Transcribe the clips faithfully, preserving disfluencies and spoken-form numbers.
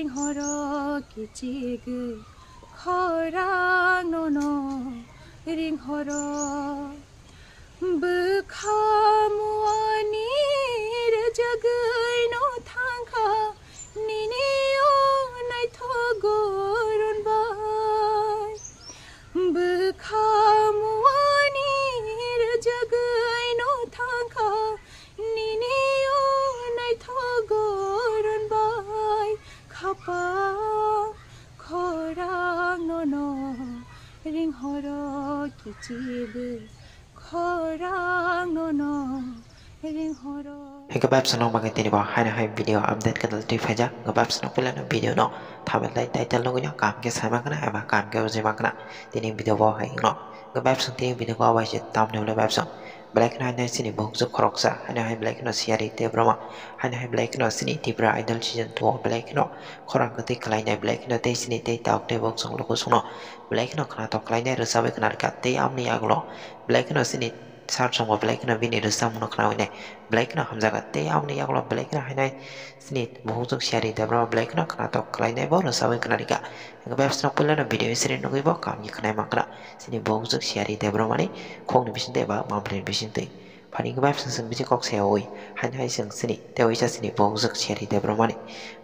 Ringhoro kichigwi khorang nono ringhoro. Bwkha muani rwjagwi no thangkha nini o naithok goron bai. Bwkha muani rwjagwi no thangkha nini o naithok goron bai. Khapang khorang nono ringhoro kichigwi khorang nono ringhoro. Hingke vibes no bagwi tini bo haino hai video update kwtal twi phaijak. Hingke vibes no puila no video no thumbnail tei title nugwi no kaham khe sai mankha na eba kaham khe ujui mankha na tini video bo hai no. Hingke vibes no tini video ko waise thumbnail le vibes no belai kheno haino hai chini buhukjwk khoroksa haino hai belai kheno Siyari Debbarma haino hai belai kheno chini Tipra Idol season two o belai kheno khorang kwtwi khlainai belai kheno tei chini tei tabuk tei buhukjwk lukusongno belai kheno khwnathok khlainai rwchabwi khwnarwkha tei aboni yagulo belai kheno chini sir songbo belai kheno bini rwchapmungno khnawi nai belai kheno hamjakha tei aboni yagulo belai kheno hainai chini buhukjwk Siyari Debbarma belai kheno khwnathok khlainai bo rwchabwi khwnarwkha. Hingke vibes no puilano video siri nugwi bo kaham khe khwnai mankha chini buhukjwk Siyari Debbarmani khokni bisingtwi eba mapli bisingtwi. Phani hingke vibes no chwng bisi kok sayawi haino hai chwng chini tei waisa chini buhukjwk Siyari Debbarmani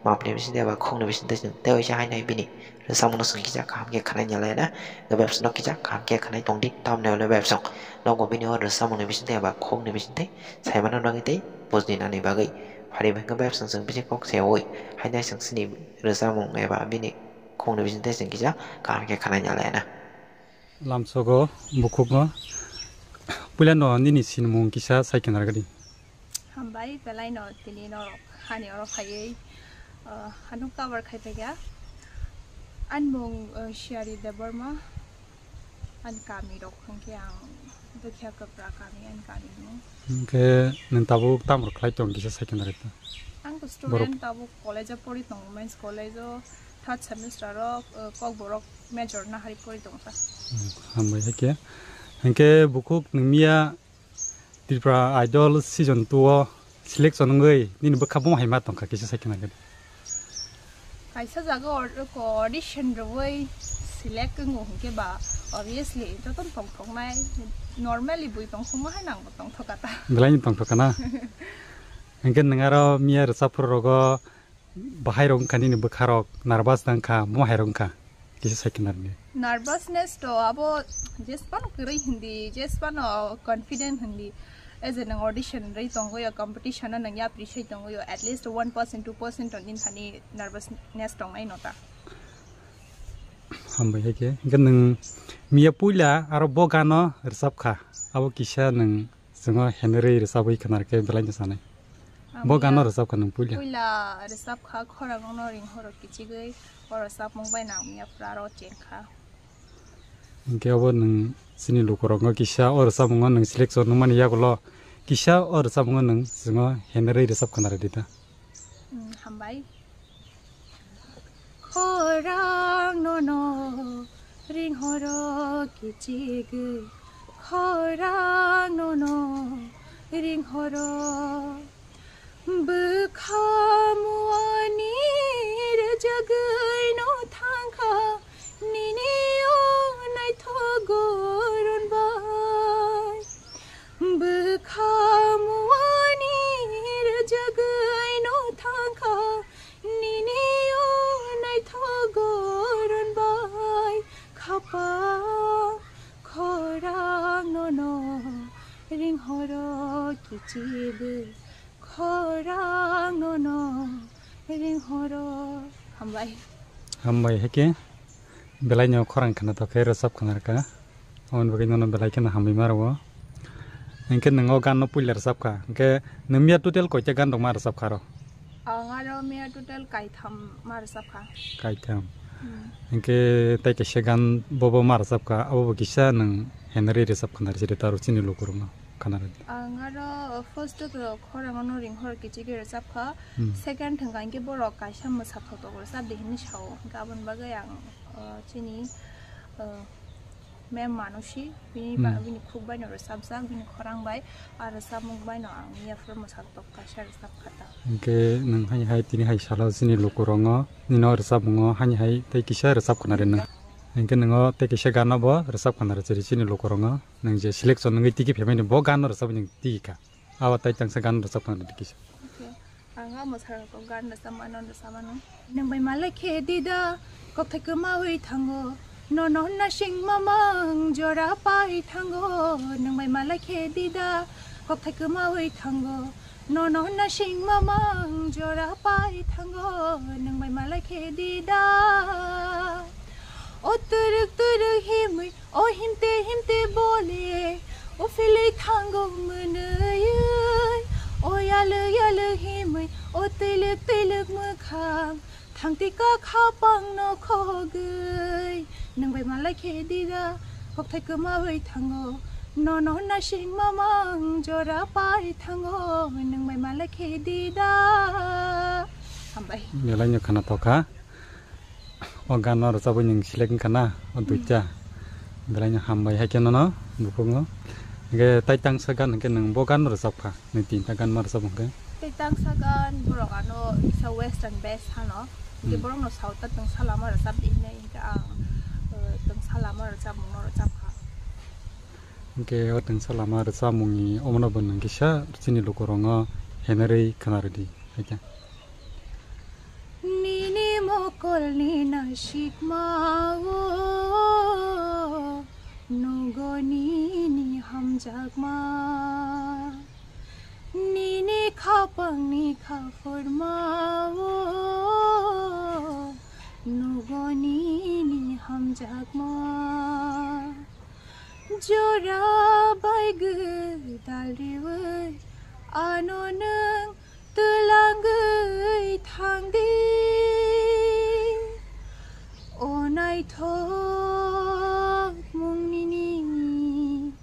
mapli bisingtwi eba khokni bisingtwi chwng tei waisa haino hai bini rwchapmungno chwng kisa kaham khe khwnai nalai na. Hingke vibes no kisa kaham khe khwnai tongdi tamni hwnwi vibes no nogo bini o rwchapmungni bisingtwi eba khokni bisingtwi saimano nangwi tei bujni nani bagwi. Phari hingke vibes no chwng bisi kok sayawi haino hai chwng chini rwchapmung eba bini khokni bisingtwi chwng kisa kaham khe khwnai nalai na. Lamsogo bukhukno puilano nini sinimung kisa sai khna rwgadi. Hambai, belai no tini norok hani oro phaiwi, uh, hanu cover khai paikha. Ani mung, uh, Siyari Debbarma, ani kami rok hwnkhe ang Dukhiya Kapra kami ani kami mung. Hwnkhe nwng tabuk tamo khlai tong kisa sai khna rwgadi. Ang to student, borok tabuk college o pori tongo, men's college o third semester o, uh, Kokborok major nahari pori tongo ta. Hmm, hambai hai khe. Hwnkhe bukhuk nwng miya Tripura Idol season two o selection wngwi nini bwkha buma hai ma tongkha kisa sai khna rwgadi. Kaisa jaga or-, ko audition rwui select wngo hwnkhe ba obviously jotono tongthoknai, normally bui tongthokma hai nangbo tongthokha ta. Belai no tongthokha na? Hwnkhe nwng aro miya rwchapphru rogo bahai rok wngkha nini bwkha rok nervous da wngkha, buma hai rok wngkha? Kisa sai khna rwgadi. Nervousness to abo jesphano kwrwi hindi, jesphano confident hindi. As a nwng audition rwi tongwi o, competition o nwng yapri sai tongwi o, at least one percent, two percent to nini thani nervousness tongnai no ta. Hambai hai khe. Hwnkhe nwng miya puila aro bo gano rwchap kha. Abo kisa nwng Chwngno henrwi rwchabwi khwnar khe belai no sanai. Ang bo gano ya rwchapkha nwng puila? Puila rwchapkha khorang no ring horo kichigwi, o rwchapmung bai nang ya pura ro chengkha. Hwnkhe obo nwng chini lukurokno kisa o rwchapmungo nwng selection wngmani yagulo kisa o rwchapmungo nwng chwngno henrwi rwchap khwna rwdi ta. Hmm, hambai. Khorang nono ring horo kichigwi, khorang nono ring horo. Bwkha muani rwjagwi no thangkha, nini o naithok goron bai. Bwkha muani rwjagwi no thangkha, nini o naithok goron bai. Khapang khorang nono ring horo kichigwi, khorang nono ring horo. Hambai. Hambai hai khe. Belai no khorang khwna tokhe rwchap khwna rwkha. Aboni bagwi nono belai kheno hambai ma rwo. Hinkhe nwng o gan no puila rwchap kha. Hinkhe nwng miya total koita gan rok ma rwchap kha aro? Ang aro miya total kaitham ma rwchap kha. Kaitham. Hmm. Hinkhe tai kaisa gan bobo ma rwchap kha, abo bo kisa nwng henrwi rwchap khwna rwchap rw ta aro chini lukurokno khwna rwdi. Ang aro first o to khorang no ring horo kichigwi rwchap kha. Hmm. Second thwngkha hinkhe borok kaisa mwsa thotok rwchap di hinwi sao. Hinkhe aboni bagwi ang, uh, chini, uh, Mem Manushi, bini ba-, Hmm. bini khuk bai no rwchapjak, bini khorang bai, a rwchapmung bai no ang miya phuru mwsa tok kaisa rwchap kha ta. Hwnkhe nwng hai hai tini hai salo chini lukurokno nino rwchapmungo hani hai tei kisa rwchap khna rw nw. Hwnkhe nwng o tei kisa gano bo rwchap khna rw chiri chini lukurokno nwng je selection wngwi tiki phaimani bo gano rwchapwi nwng tiki kha. Abo tai tangsa gan rwchap khna rwdi kisa. Okay. Ang amo sarok gan rwchap mano, rwchap mano. Nwng bai malai khe dida, kokthai kwmawi thango. Nono hwnna sing mamang jora pai thango. Nwng bai malai khe dida, kokthai kwmawi thango. Nono hwnna sing mamang jora pai thango. Nwng bai malai khe dida. O twrwk twrwk himwi, o himte himte bole, o philwi thango mwnwiwi, o yalwk yalwk himwi, o twilwk twilwk mwkhang, thangti ka khapang no khogwi. Nwng bai malai khe dida, kokthai kwmawi thango, nono hwnna sing mamang jora pai thango, nwng bai malai khe dida. Hambai. Belai no khana tokha. O gan no rwchapwi nwng select wngkha na, o Hmm. duita. Belai no hambai hai khe nono, bukhukno. Hwnkhe tai tangsa gan hwnkhe nwng bo gan no rwchap kha, nwng tinta gan ma rwchap hwnkhe. Tai tangsa gan borok ano kisa western base hano. Hwnkhe Hmm. borok no south ta tongsa lama rwchap di hinwi hwnkhe ang, uh, tongsa lama rwchapmung no rwchap kha. Hwnkhe o tongsa lama rwchapmung ni omono bo nwng kisa chini lukurok no henarwi khna rwdi, hai khe. Nini mokolni nasikmao nugo nini hamjakma. Nini khapangni khaphurmao nugo nini hamjakma. Jora bai gwdal riwi ano nwng twlangwi thangdi. O naithok mung nini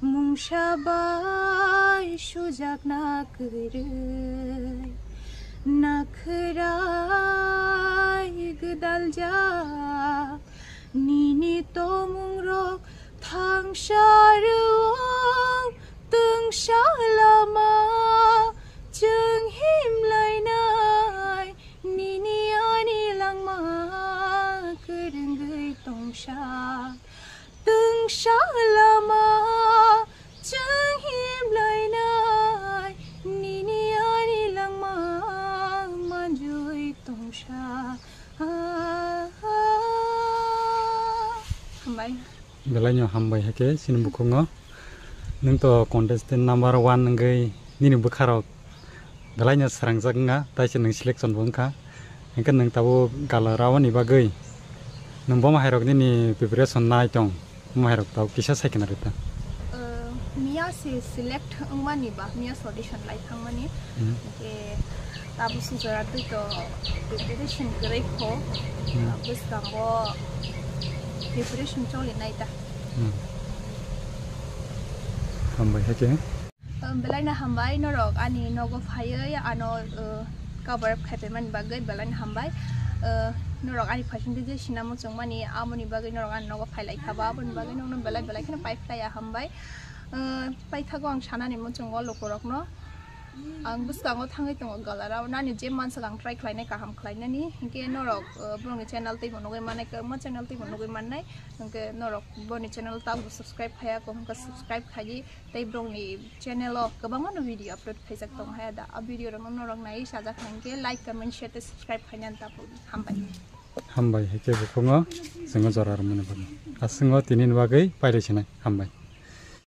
mungsa bai sujakna kwrwi, nakhwrai gwdaljak nini tomungrok thangsa rwng twngsa lama chwng himlainai. Nini ani langma kwrwngwi tongsa, twngsa lama chwng himlainai. Nini ani langma manjui tongsa. Hambai. Belai no hambai hai khe chini bukhukno. Nwng to contestant number one wngwi nini bwkharok belai no srangjak wngkha, tai se nwng selection bo wngkha. Hwnkhe nwng tabuk gala rawani bagwi nwng bomo hairok nini preparation nai tong, bomo hairok tabuk kisa sai khna rwdi ta. Uh, miya se select wngmani ba, miya se audition lai thangmani. Hmm. Hwnkhe tabuk sujora twi to preparation kwrwi kho. Hmm. Uh, bwskango preparation choli nai ta. Hmm. Hambai hai khe. Um, belai no hambai norok ani nogo phaiwi ano, uh, cover up khai paimani bagwi belai no hambai. Uh, norok ani phaisingtwi je sina muchungmani amoni bagwi norok ani nogo phailai kha ba, aboni bagwi nokno belai belai kheno pai phlaiya hambai. Uh, paithago ang sanani muchungo lukurokno. Ang bwskango thangwi tongo galarao, nani je mansak ang try khlainai kaham khlainani. Hinkhe norok, uh, borokni channel teibo nugwi mannai, kwbangma channel teibo nugwi mannai. Hinkhe norok borokni channel tabuk subscribe khaiya, kok hwnkhe subscribe khaidi. Tei borokni channel o kwbangma no video upload khaijak tongo hai da. A video rokno norok naiwi sajak hinkhe like, comment, share tei subscribe khainani tapuk. Hambai. Hambai hai khe bukhungo chwngno jora rwmani bagwi. Aswkno tinini bagwi pailai sinai. Hambai.